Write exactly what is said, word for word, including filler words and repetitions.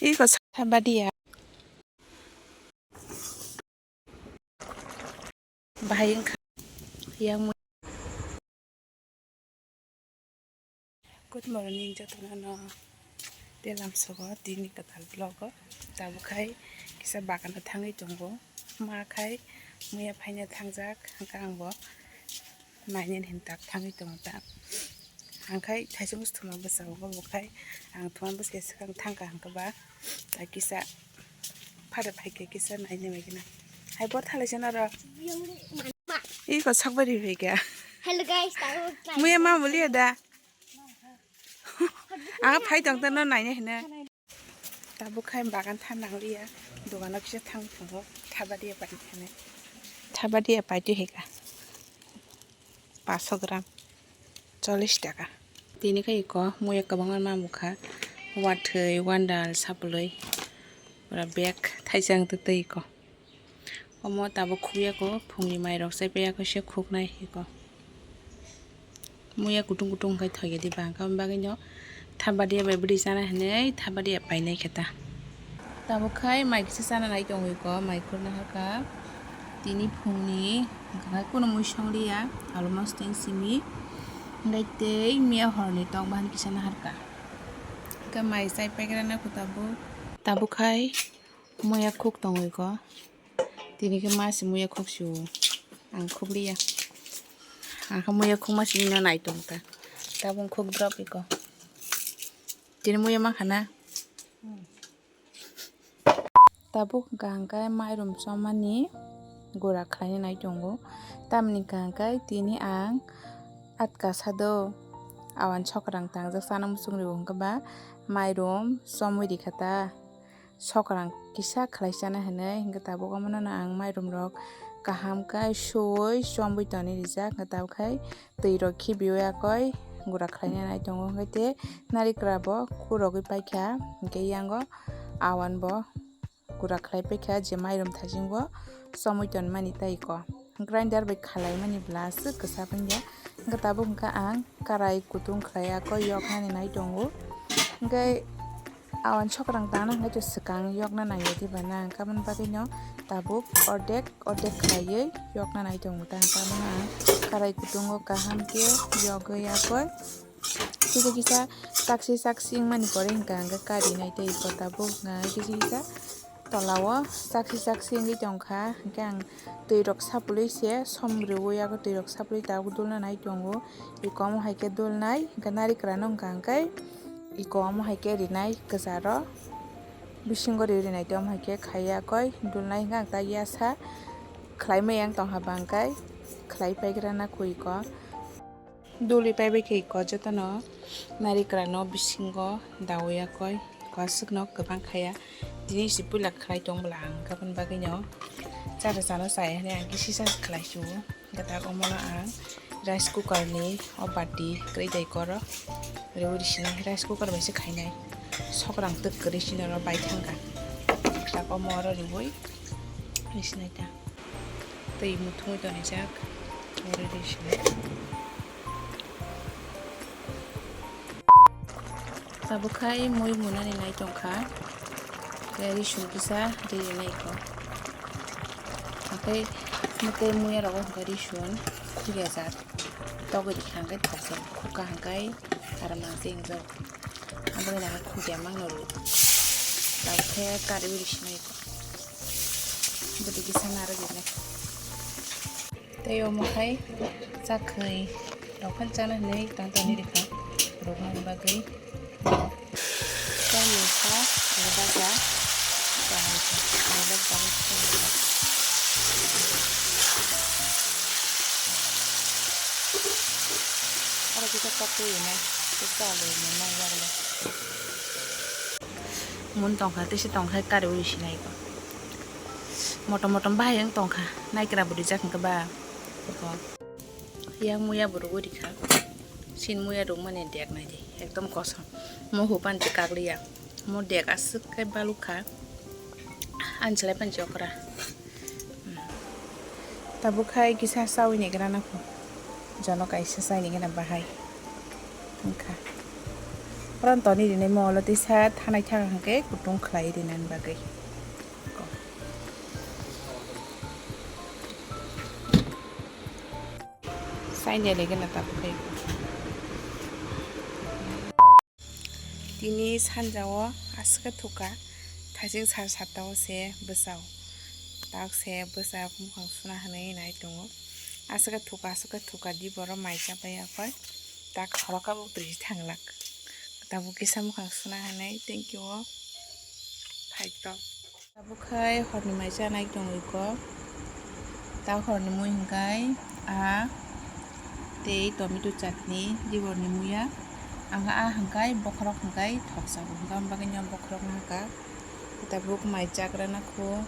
Iko sa badia. Bahai wngkha yang. Good morning jotono no. Telam sogo tini kwtal vlog o. Tabuk khai kisa bagano thangwi tongo. Ma khai muya phaina thangjak, hwnkhe ang bo nainani hinwi tak thangwi tongo ta. Ang khai thaisung thuma bwskango bo khai ang thuma bwskhe swkang thangkha hwnkhe ba ta kisa phada phaikhe kisa naina maikhe na. Hai bo thalai se noro. Iko sakbari phaikha. Hello guys, tabuk nai. Muya ma mulia da. Ang phai tong tano naina hino. Tabuk khai bagan tha nangliya, dogano kisa thang tongo, thabadia pai thani. Thabadia pai twi hika. Paso gram, chollish taka. Tini khai iko muya kwbangma mamukha, wathwi, wandal, sapulwi, pura bag thaisa wng twi iko. Omo tabuk khukya ko, phungni mairok chaipai ya khe se khuknai iko. Muya kutung kutung khai thoiya diba, hwnkhe aboni bagwino thabadia bai bwrwi chana hinwi thabadia painai khe ta. Tabuk khai mai kisa chana nai tongo iko, mai khurna hakha. Tini phungni hwnkhe kunu mui songliya, almost ten simi. Hwnkhe tei miya horni tok bahan kisa naharkha. Hwnkhe mai chai paikrana kho tabuk. Tabuk khai muya khuk tongo iko. Tini khe ma se muya khuk sio. Ang khukliya. Ang khe muya khuk ma simi no nai tong ta. Tabuk khuk drop iko. Tini muya ma khana. Tabuk hwnkha hwnkhe mairum chomani gura khlaina nai tongo. Tamni hwnkha hwnkhe tini ang atka sado awan sokrang tangjak sana muchung rio hwnkhe ba mairum chomwi rikha ta. Sokrang kisa khlai chana hinwi hwnkhe tabuk omono no ang mairum rok kaham khe suwi chomwi tonwi rijak, hwnkhe tabuk khai twi rok khibiwi akoi gura khlaina nai tongo, hwnkhe tei narikra bo kurogwi paikha, hwnkhe yango awan bo gura khlai paikha je mairum thajingo chomwi tonmani tei ko grinder bai khalaimani bla aswk kwsa phangya, hwnkhe tabuk hwnkhe ang karai kutung khlai akoi yoknani nai tongo, hwnkhe awan sokrang tangna hwnkhe to swkang yokna nangya diba na, hwnkhe aboni bagwino tabuk ordek ordek khlaiwi yokna nai tongo ta, hwnkhe abono ang karai kutungo kaham khe yogwi akoi kisa kisa saksi saksi wngmani pore hwnkhe ang khe kari nai tei iko tabuk hwnkhe kisa kisa tolao saksi saksi wngwi tongkha, hwnkhe ang twi rok sapulwi se som rwui yago twi rok sapulwi tabuk dulna nai tongo. Iko omo hai khe dulnai, hwnkhe narikwrano hwnkha hwnkhe iko omo hai khe rinai kwcharo bisingo ri rinai tei omo hai khe khaiya koi dulnai hwnkhe ang ta yasa khlai maya wng tongkha bangkai khlai paikrana kho iko. Dulwi paibai khe iko jotono narikwrano bisingo dawi ya koi. Kwswkno kwbang khaya. Tini se puila khlai tong bwla ang, aboni bagwino chara chana chaya hinwi ang khe sisa se khlai su. Hwnkhe tak omono ang rice cooker ni o bati kwrwi dai koro. Rice cooker bai se khainai. Sokrang twk kwrwi sini oro bai thangkha. Tak omo oro riwi sinai ta. Twi muthungwi tonijak. Oro ri sinai. Tabuk khai mui munani nai tongkha. Tei risum kisa ri rinai kho. Hakhai tei muya rogo hwnkhe risum khukya jak. Togwi thangkhe thokjak, khukha hwnkhe aram nang se wngjak. Aboni nang khukya mangno rw. Tabuk khe kari uri sinai kho. Bwtwi kisa narwk rinai. Tei omo hai chakhwi rok phano chana hinwi tong tongni rikha rwknani bagwi. Tei mungsa rwbajak kaham khe rwbajak. Aro kisa chakhwi rwnai kisa alu rwnai nai yarwknai. Mun tongkha, tei se tongkha, kari uri sinai ko. Motom motom bahai wng tongkha, naikra bo rijak hwnkhe ba. Yang muya bo rwgwi rikha. Sin muya rwgmani dek nai di, ekdom kosom. Mo hupan je kagliya. Mo dek aswk khe balukha. Ani slai pan je okra. Tabuk khai kisa chaui ni gana kho. Jono kaisa chai ni gana bahai. Wngkha. Phoron toni rinai molo tisa thanai thang hwnkhe kutung khlai rinani bagwi. Saini legena tabuk khai. Tini sanjao aswk thuka, thajing sar sata o se bwsao. Tak se bwsa buphang suna hwnwi nai tongo. Aswk thuka, aswk thuka di borok mai cha pai aphai. Tak khoroksa bo twi thanglak. Tabuk kisa buphang suna hwnwi thank you o. Phai tok. Tabuk khai horni mai chanai tongwi kok. Ta horni mui hwnkhe a tei tomato chutney, diborni muya. Ang a hwnkhe bokhorok hwnkhe thoksa bo hwnkhe, ang bagwi no bokhorok no hwnkha. Tabuk mai chagra na kho.